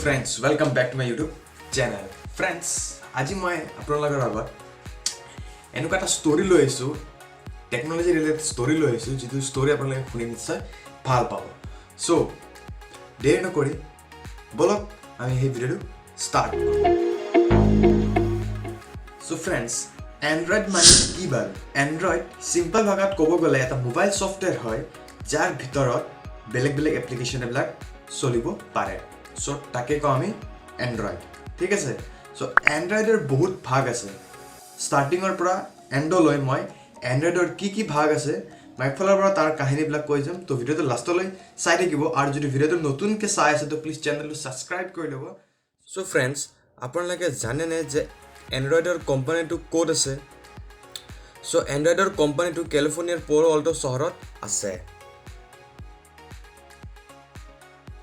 Friends, welcome back to my YouTube channel. Friends, আজি মই আপোনালোকৰ আগত এনেকুৱা এটা ষ্টৰি লৈ আহিছোঁ, টেকন'লজি ৰিলেটেড ষ্টৰি লৈ আহিছোঁ, যিটো ষ্টৰি আপোনালোকে শুনি নিশ্চয় ভাল পাব। চ' দেৰি নকৰি ব'লক, আমি সেই ভিডিঅ'টো ষ্টাৰ্ট কৰোঁ। চ' ফ্ৰেণ্ডছ, এণ্ড্ৰইড মানে কি বাৰু? এণ্ড্ৰইড চিম্পল ভাষাত ক'ব গ'লে এটা মোবাইল ছফ্টৱেৰ হয়, যাৰ ভিতৰত বেলেগ বেলেগ এপ্লিকেশ্যন এইবিলাক চলিব পাৰে। চ' তাকে কওঁ আমি এণ্ড্ৰইড, ঠিক আছে? চ' এণ্ড্ৰইডৰ বহুত ভাগ আছে। ষ্টাৰ্টিঙৰ পৰা এণ্ডলৈ মই এণ্ড্ৰইডৰ কি কি ভাগ আছে, মই এফালৰ পৰা তাৰ কাহিনীবিলাক কৈ যাম। তো ভিডিঅ'টো লাষ্টলৈ চাই থাকিব আৰু যদি ভিডিঅ'টো নতুনকৈ চাই আছে, তো প্লিজ চেনেলটো ছাবস্ক্ৰাইব কৰি ল'ব। চ' ফ্ৰেণ্ডছ, আপোনালোকে জানেনে যে এণ্ড্ৰইডৰ কোম্পানীটো ক'ত আছে? চ' এণ্ড্ৰইডৰ কোম্পানীটো কেলিফৰ্ণিয়াৰ প'ল' অল্টো চহৰত আছে।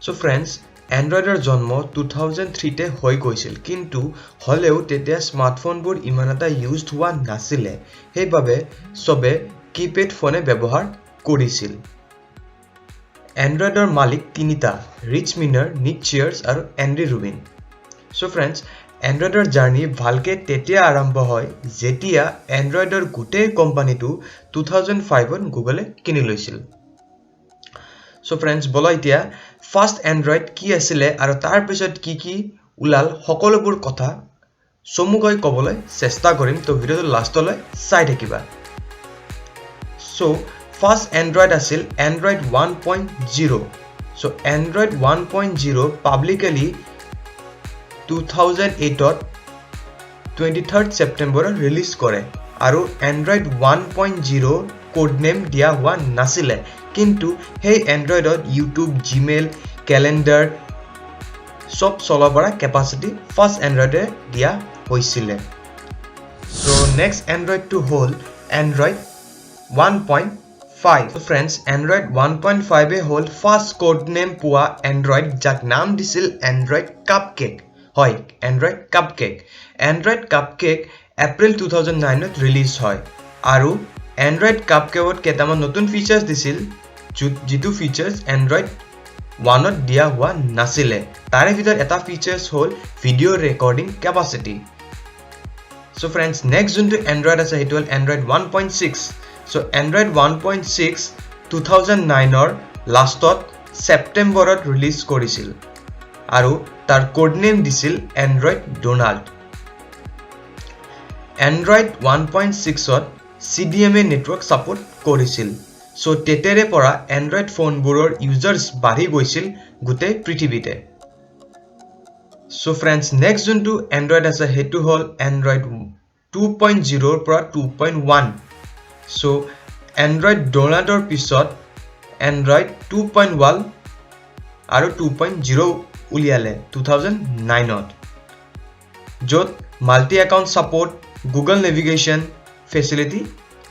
চ' ফ্ৰেণ্ডছ, এণ্ড্ৰইডৰ জন্ম 2003তে হৈ গৈছিল, কিন্তু হ'লেও তেতিয়া স্মাৰ্টফোনবোৰ ইমান এটা ইউজড হোৱা নাছিলে। সেইবাবে চবে কিপেড ফোনে ব্যৱহাৰ কৰিছিল। এণ্ড্ৰইডৰ মালিক তিনিটা, ৰিচ মিনাৰ, নিক চিয়াৰ্ছ আৰু এণ্ডি ৰুবিন। চ' ফ্ৰেণ্ডছ, এণ্ড্ৰইডৰ জাৰ্ণি ভালকৈ তেতিয়া আৰম্ভ হয়, যেতিয়া এণ্ড্ৰইডৰ গোটেই কোম্পানীটো 2005ত গুগলে কিনি লৈছিল। চ' ফ্ৰেণ্ডছ, ব'লা এতিয়া ফাৰ্ষ্ট এণ্ড্ৰইড কি আছিলে আৰু তাৰপিছত কি কি ওলাল, সকলোবোৰ কথা চমুকৈ ক'বলৈ চেষ্টা কৰিম। তো ভিডিঅ'টো লাষ্টলৈ চাই থাকিবা। চ' ফাৰ্ষ্ট এণ্ড্ৰইড আছিল এণ্ড্ৰইড 1.0। চ' এণ্ড্ৰইড 1.0 পাব্লিকেলি 2008ত 23 ছেপ্টেম্বৰত ৰিলিজ কৰে আৰু এণ্ড্ৰইড 1.0 কোড নেম দিয়া হোৱা নাছিলে, কিন্তু সেই এণ্ড্ৰইডত ইউটিউব, জিমেইল, কেলেণ্ডাৰ চব চলাব পৰা কেপাচিটি ফাৰ্ষ্ট এণ্ড্ৰইডে দিয়া হৈছিলে। চ' নেক্সট এণ্ড্ৰইডটো হ'ল এণ্ড্ৰইড 1.5। ফ্ৰেণ্ডছ, এণ্ড্ৰইড 1.5-এ হ'ল ফাৰ্ষ্ট কোড নেম পোৱা এণ্ড্ৰইড, যাক নাম দিছিল এণ্ড্ৰইড কাপ কেক। হয়, Android cup cake. Android cup cake April 2009ত release হয় আৰু এণ্ড্ৰইড কাপ কেকত কেইটামান নতুন ফিচাৰ্ছ দিছিল, যিটো ফিচাৰ্ছ এণ্ড্ৰইড 1ত দিয়া হোৱা নাছিলে। তাৰে ভিতৰত এটা ফিচাৰ্ছ হ'ল ভিডিঅ' ৰেকৰ্ডিং কেপাচিটি। চ' ফ্ৰেণ্ডছ, নেক্সট যোনটো এণ্ড্ৰইড আছে, সেইটো হ'ল এণ্ড্ৰইড 1.6। চ' এণ্ড্ৰইড 1.6 2009ৰ লাষ্টত ছেপ্টেম্বৰত ৰিলিজ কৰিছিল আৰু তাৰ কোড নেম দিছিল এণ্ড্ৰইড ডোনাল্ড। এণ্ড্ৰইড 1.6ত চিডিএমএ নেটৱৰ্ক ছাপোৰ্ট কৰিছিল। চ' তেতিয়াৰে পৰা এণ্ড্ৰইড ফোনবোৰৰ ইউজাৰ্ছ বাঢ়ি গৈছিল গোটেই পৃথিৱীতে। চ' ফ্ৰেণ্ডছ, নেক্সট যোনটো এণ্ড্ৰইড আছে, সেইটো হ'ল এণ্ড্ৰইড 2.0ৰ পৰা 2.1। চ' এণ্ড্ৰইড ডোনাল্ডৰ পিছত এণ্ড্ৰইড 2.1 আৰু 2.0 উলিয়ালে 2009ত, য'ত multi account support, Google navigation facility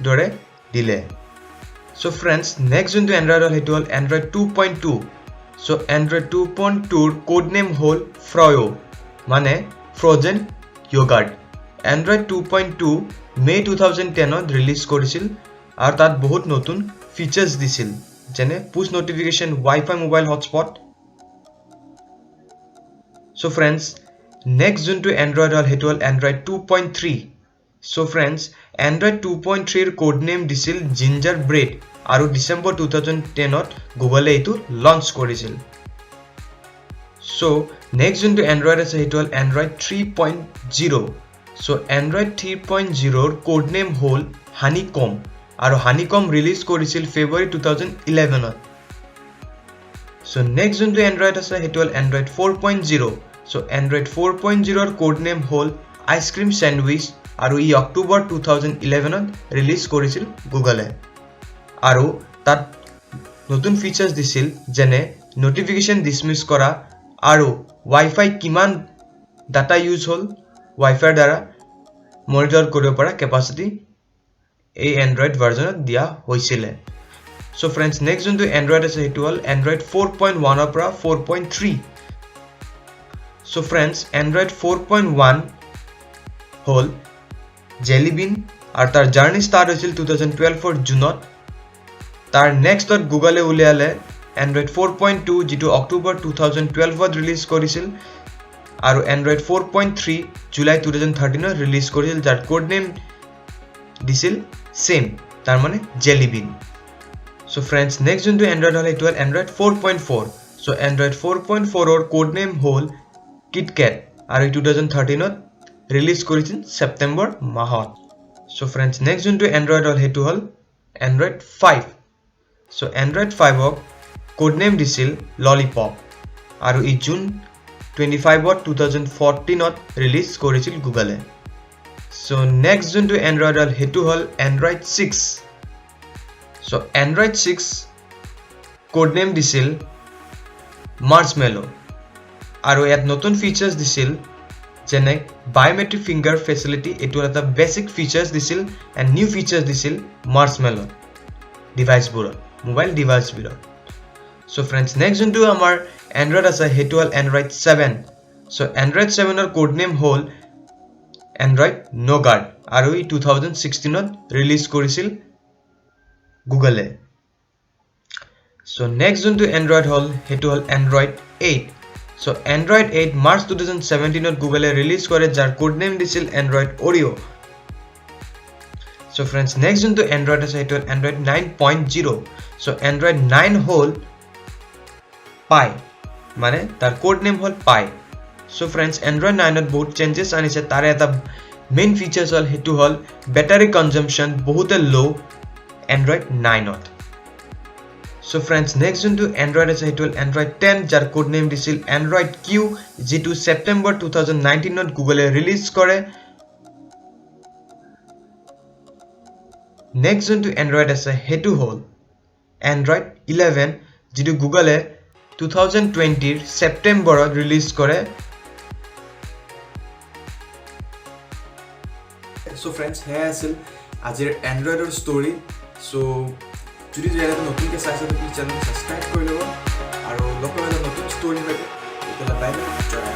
দৰে দিলে। চ' ফ্ৰেণ্ডছ, নেক্সট যোনটো এণ্ড্ৰইড হ'ল, সেইটো হ'ল এণ্ড্ৰইড 2.2। চ' এণ্ড্ৰইড 2.2ৰ কোড নেম হ'ল ফ্ৰয়', মানে ফ্ৰজেন য়োগাৰ্ট। এণ্ড্ৰইড 2.2 মে' 2010ত ৰিলিজ কৰিছিল আৰু তাত বহুত নতুন ফিচাৰ্ছ দিছিল, যেনে পুছ নটিফিকেশ্যন, ৱাইফাই মোবাইল হটস্পট। চ' ফ্ৰেণ্ডছ, নেক্সট যোনটো এণ্ড্ৰইড হ'ল, সেইটো হ'ল এণ্ড্ৰইড 2.3। চ' ফ্ৰেণ্ডছ, এণ্ড্ৰইড 2.3ৰ কোড নেম দিছিল জিঞ্জাৰ ব্ৰেড আৰু ডিচেম্বৰ 2010ত গুগলে এইটো লঞ্চ কৰিছিল। চ' নেক্সট যোনটো এণ্ড্ৰইড আছে, সেইটো হ'ল এণ্ড্ৰইড 3.0। চ' এণ্ড্ৰইড 3.0ৰ কোড নেম হ'ল হানিকম আৰু হানিকম ৰিলিজ কৰিছিল ফেব্ৰুৱাৰী 2011ত। চ' নেক্সট যোনটো এণ্ড্ৰইড আছে, সেইটো হ'ল এণ্ড্ৰইড 4.0। চ' এণ্ড্ৰইড 4.0ৰ কোড নেম হ'ল আইচক্ৰীম চেণ্ডউইচ আৰু ই অক্টোবৰ 2011ত ৰিলিজ কৰিছিল গুগলে আৰু তাত নতুন ফিচাৰ্ছ দিছিল, যেনে নটিফিকেশ্যন ডিছমিছ কৰা আৰু ৱাইফাই কিমান ডাটা ইউজ হ'ল ৱাইফাইৰ দ্বাৰা মনিটৰ কৰিব পৰা কেপাচিটি এই এণ্ড্ৰইড ভাৰ্জনত দিয়া হৈছিলে। চ' ফ্ৰেণ্ডছ, নেক্সট যোনটো এণ্ড্ৰইড আছে, সেইটো হ'ল এণ্ড্ৰইড 4.1ৰ পৰা 4.3। চ' ফ্ৰেণ্ডছ, এণ্ড্ৰইড 4.1 হ'ল জেলিবিন আৰু তাৰ জাৰ্ণি ষ্টাৰ্ট হৈছিল 2012ৰ জুনত। তাৰ নেক্সটত গুগলে উলিয়ালে এণ্ড্ৰইড 4.2, যিটো অক্টোবৰ 2012ত ৰিলিজ কৰিছিল। আৰু এণ্ড্ৰইড 4.3 জুলাই 2013ত ৰিলিজ কৰিছিল, যাৰ কোড নেম দিছিল ছেম, তাৰমানে জেলি বিন। চ' ফ্ৰেণ্ডছ, নেক্সট যোনটো এণ্ড্ৰইড হ'ল সেইটো হ'ল এণ্ড্ৰইড 4.4। চ' এণ্ড্ৰইড 4.4ৰ কোড নেম হ'ল কিটকেট আৰু 2013ত ৰিলিজ কৰিছিল ছেপ্টেম্বৰ মাহত। চ' ফ্ৰেণ্ডছ, নেক্সট যোনটো এণ্ড্ৰইড হ'ল সেইটো হ'ল এণ্ড্ৰইড 5। চ' এণ্ড্ৰইড 5ক কোড নেম দিছিল ললিপপ আৰু ই জুন 25ত 2014ত ৰিলিজ কৰিছিল গুগলে। চ' নেক্সট যোনটো এণ্ড্ৰইড হ'ল সেইটো হ'ল এণ্ড্ৰইড 6। চ' এণ্ড্ৰইড 6 কোড নেম দিছিল মাৰ্চমেলো আৰু ইয়াত নতুন ফিচাৰ্ছ দিছিল, যেনে বায়'মেট্ৰিক ফিংগাৰ ফেচিলিটি। এইটো এটা বেছিক ফিচাৰ্ছ দিছিল এণ্ড নিউ ফিচাৰ্ছ দিছিল মাৰ্চমেলো ডিভাইচবোৰত, মোবাইল ডিভাইচবোৰত। চ' ফ্ৰেণ্ডছ, নেক্সট যোনটো আমাৰ এণ্ড্ৰইড আছে সেইটো হ'ল এণ্ড্ৰইড 7। চ' এণ্ড্ৰইড 7ৰ কোড নেম হ'ল এণ্ড্ৰইড নগাট আৰু ই 2016ত ৰিলিজ কৰিছিল গুগলে। চ' নেক্সট যোনটো এণ্ড্ৰইড হ'ল সেইটো হ'ল এণ্ড্ৰইড 8। চ' এণ্ড্ৰইড 8 মাৰ্চ 2017ত গুগলে ৰিলিজ কৰে, যাৰ কোড নেম দিছিল এণ্ড্ৰইড অৰিঅ'। চ' ফ্ৰেণ্ডছ, নেক্সট যোনটো এণ্ড্ৰইড আছে সেইটো হ'ল এণ্ড্ৰইড 9.0। চ' এণ্ড্ৰইড 9 হ'ল পাই, মানে তাৰ কোড নেম হ'ল পাই। চ' ফ্ৰেণ্ডছ, এণ্ড্ৰইড 9ত বহুত চেঞ্জেছ আনিছে। তাৰে এটা মেইন ফিচাৰ্ছ হ'ল সেইটো হ'ল বেটাৰী কনজামশ্যন বহুতে ল' এণ্ড্ৰইড 9ত। চ' ফ্ৰেণ্ডছ, নেক্সট যোনটো এণ্ড্ৰইড আছে সেইটো হ'ল এণ্ড্ৰইড 10, যাৰ কোড নেম দিছিল এণ্ড্ৰইড কিউ, যিটো ছেপ্টেম্বৰ 2019ত গুগলে ৰিলিজ কৰে। নেক্সট যোনটো এণ্ড্ৰইড আছে সেইটো হ'ল এণ্ড্ৰইড 11, যিটো গুগলে 2020ৰ ছেপ্টেম্বৰত ৰিলিজ কৰে। চ' ফ্ৰেণ্ডছ, সেয়াই আছিল আজিৰ এণ্ড্ৰইডৰ ষ্টৰী। চ' যদি চেনেলটো নতুনকৈ চাইছে, প্লিজ চেনেলটো ছাবস্ক্ৰাইব কৰি ল'ব আৰু লগ পাম এটা নতুন ষ্টৰীৰ সৈতে। তেতিয়াহ'লে বাই বাই, জয়।